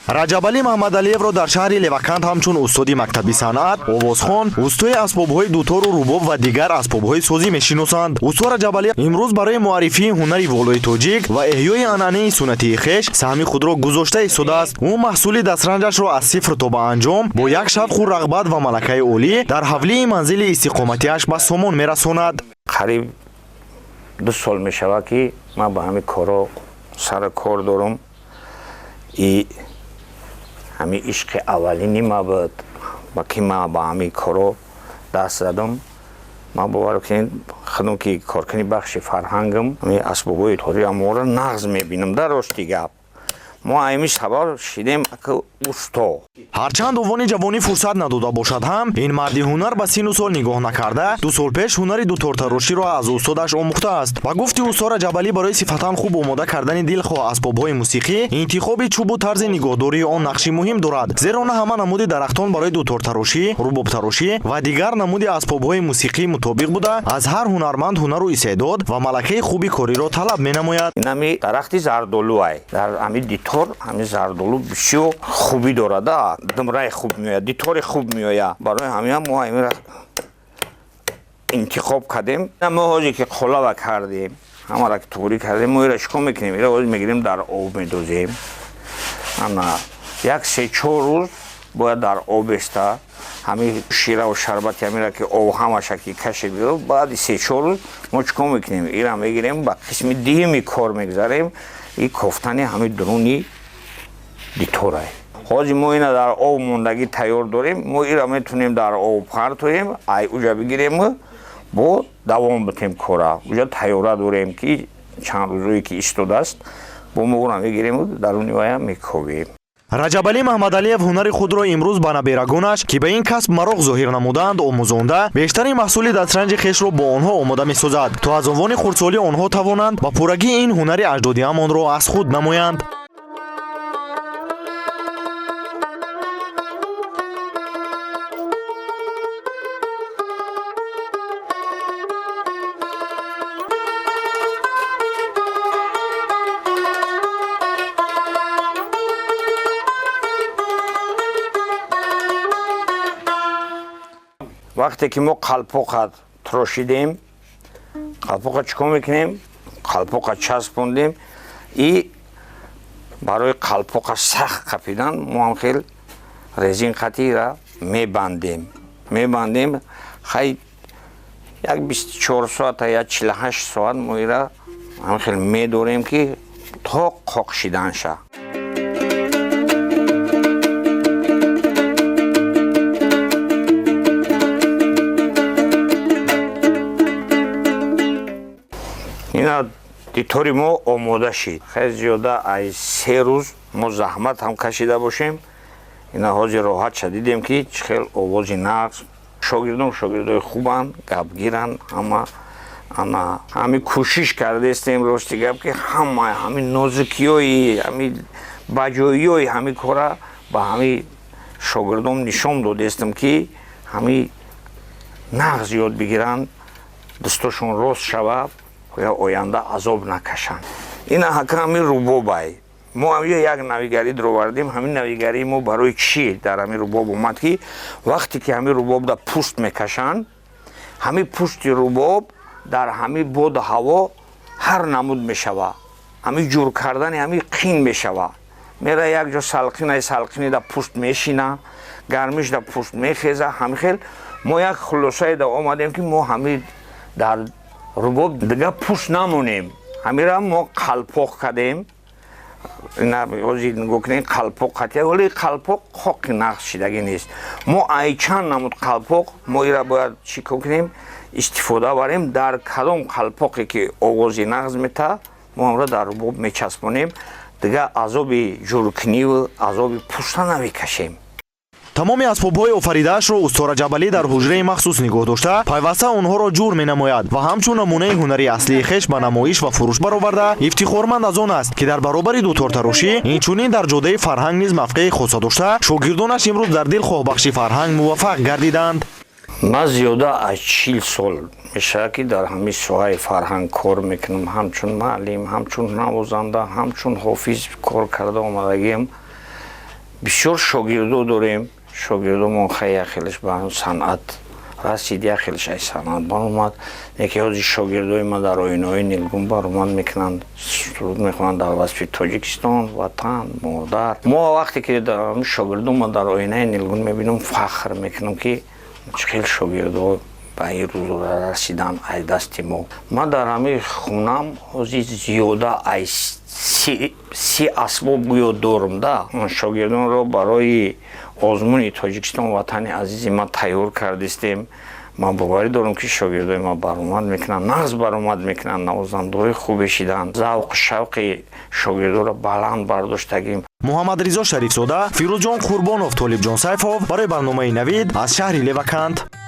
Раҷабалӣ Маҳмадалиевро дар шаҳри Левакант ҳамчун устоди мактаби санъат, овозхон, устои асбобҳои дутору рубоб ва дигар асбобҳои созӣ мешиносанд. Усто Раҷабалӣ имрӯз барои муаррифии ҳунари волои тоҷик ва эҳёи анъанаи суннатии хеш саҳми худро гузошта истодааст. Ӯ маҳсули дастранҷашро аз сифр то ба анҷом бо як шавқу рағбат ва малакаи олӣ дар ҳавлии манзили истиқоматиаш ба сомон мерасонад. Қариб 2 сол мешавад, ки ман ба ҳамин корҳо сару кор дорам. И ҳамин ишқи аввалини ма буд, ба ки ман ба ҳамин корҳо даст задам. Ман бовар кунед, худам ки коркуни бахши фарҳангам, ҳамин асбобҳои ториаморо нағз мебинам. Дар рости гап, мо ҳамин сабаб шидем ака усто. Ҳарчанд овони ҷавонӣ фурсат надода бошад ҳам, ин марди ҳунар ба сину сол нигоҳ накарда, 2 сол пеш ҳунари дутортароширо аз устодаш омӯхтааст. Ба гуфти усто Раҷабалӣ, барои сифатан хуб омода кардани дилхоҳ асбобҳои мусиқӣ интихоби чӯбу тарзи нигоҳдории он нақши муҳим дорад, зеро на ҳама намуди дарахтон барои дутортарошӣ, рубобтарошӣ ва дигар намуди асбобҳои мусиқӣ мутобиқ буда, аз ҳар ҳунарманд ҳунару истеъдод ва малакаи хуби кориро талаб менамояд. Ин ҳами дарахти зардолуай. Дар ҳами дитор ҳами зардолу бисёр хубӣ дорад, думраи хуб меояд, дитори хуб меояд. Барои ҳамин мо ҳаминра интихоб кардем. Мо ҳозе ки қолаба кардем, ҳамаро ки туғрӣ кардем, мо ира чикор мекунем? Ира ҳоз мегирем, дар об медозем. Ана як 3-4 рӯз бояд дар об эста, ҳамин шираву шарбати ҳамира ки об ҳамаша ки кашид гирифт, баъди 3-4 рӯз мо чикор мекунем? Ира мегирем, ба қисми дуюми кор мегузарем, и кофтани ҳамин дуруни диторай. Ҳозир мо ина дар об мондагӣ тайёр дорем, мо ира метавонем дар об партоем, ай уҷа бигирем, бо давом битем кора. Уҷа тайёра дорем, ки чанд рӯзое ки истодааст, бо мо ура мегирему даруни вая мекобем. Раҷабалӣ Маҳмадалиев ҳунари худро имрӯз ба наберагонаш, ки ба ин касб мароқ зоҳир намуданд, омӯзонда, бештари маҳсули дастранҷи хешро бо онҳо омода месозад, то аз овони хурдсолӣ онҳо тавонанд ба пуррагӣ ин ҳунари аҷдодиамонро аз худ намоянд. Вақте ки мо қалпоқа трошидем, қалпоқа чӣ кор мекунем? Қалпоқа часпондем, и барои қалпоқа сахт қапидан мо ҳам хел резин қатира мебандем. Хай, як 24 соата я 48 соат мо ира ҳам хел медорем, ки то қоқ шиданша. Ина дитори мо омода шид. Хеле зиёда аз 3 рӯз мо заҳмат ҳам кашида бошем. Ина ҳозир роҳат шадидем, ки чӣ хел овози нағз. Шогирдон шогирдои хубанд, гапгиранд ҳама. Ана ҳами кӯшиш кардаистем, рости гап, ки ҳама ҳами нозукиёи, ҳами баҷоиёи ҳами кора ба ҳами шогирдон нишон додаистем, ки ҳами нағз ёд бигиранд, дастошон рост шавад, я оянда азоб накашанд. Ина ҳака ҳамин рубобай. Мо ҳамин як навигарӣ даровардем. Ҳамин навигарии мо барои чӣ дар ҳамин рубоб омад? Ки вақте ки ҳамин рубоб дар пӯст мекашанд, ҳамин пӯсти рубоб дар ҳамин боду ҳаво ҳар намуд мешавад, ҳамин ҷур кардани ҳамин қин мешавад. Мера як ҷо салқинай, салқини дар пӯст мешина, гармиш дар пӯст мехеза. Ҳамин хел мо як хулосае да омадем, ки мо ҳамин дар рубоб дига пӯст намонем. Ҳамира мо қалпоқ кардем. Ҳозир нигоҳ кунем, қалпоқ қатия, вале қалпоқ қоқи нағз шидагӣ нест. Мо ай чанд намуд қалпоқ мо ира бояд чӣ кор кунем, истифода барем. Дар кадом қалпоқе ки овози нағз мета, мо ҳамра дар рубоб мечаспонем, дига азоби ҷуркуниву азоби пӯста намекашем. Тамоми асбобҳои офаридаашро усто Раҷабалӣ дар ҳуҷраи махсус нигоҳ дошта, пайваста онҳоро ҷур менамояд ва ҳамчун намунаи ҳунари аслии хеш ба намоиш ва фурӯш бароварда, ифтихорманд аз он аст, ки дар баробари дутортарошӣ инчунин дар ҷодаи фарҳанг низ мавқеи хоса дошта, шогирдонаш имрӯз дар дилхоҳ бахши фарҳанг муваффақ гардиданд. Ман зиёда аз 40 сол мешавад, ки дар ҳамин соҳаи фарҳанг кор мекунам. Ҳамчун муаллим, ҳамчун навозанда, ҳамчун ҳофиз кор карда омадагиам. Бисёр шогирдо дорем. Шогирдомон хай яхелаш ба санъат расид, яхелаш ай санъат баромад. Яке ҳозир шогирдои ма дар оинаҳои нилгун баромад мекунанд, суруд мехонанд дар васфи Тоҷикистон, ватан, модар. Мо вақте ки шогирдома дар оинаи нилгун мебинам, фахр мекунам, ки чӣ хел шогирдо ба ин рӯзо расидан ай дасти мо. Ман дар ҳамин хунам ҳозир зиёда ай 30 асбоб гӯё дорам да. Шогирдонро барои озмуни «Тоҷикистон, ватани азизи ман» тайёр кардистем. Ман боварӣ дорам, ки шогирдои ман баромад мекунанд, нағз баромад мекунанд, навозандаҳои хубе шиданд. Завқу шавқи шогирдоро баланд бардоштагим. Муҳаммадризо Шарифзода, Фирӯзҷон Қурбонов, Толибҷон Сайфов барои барномаи «Навид» аз шаҳри Левакант.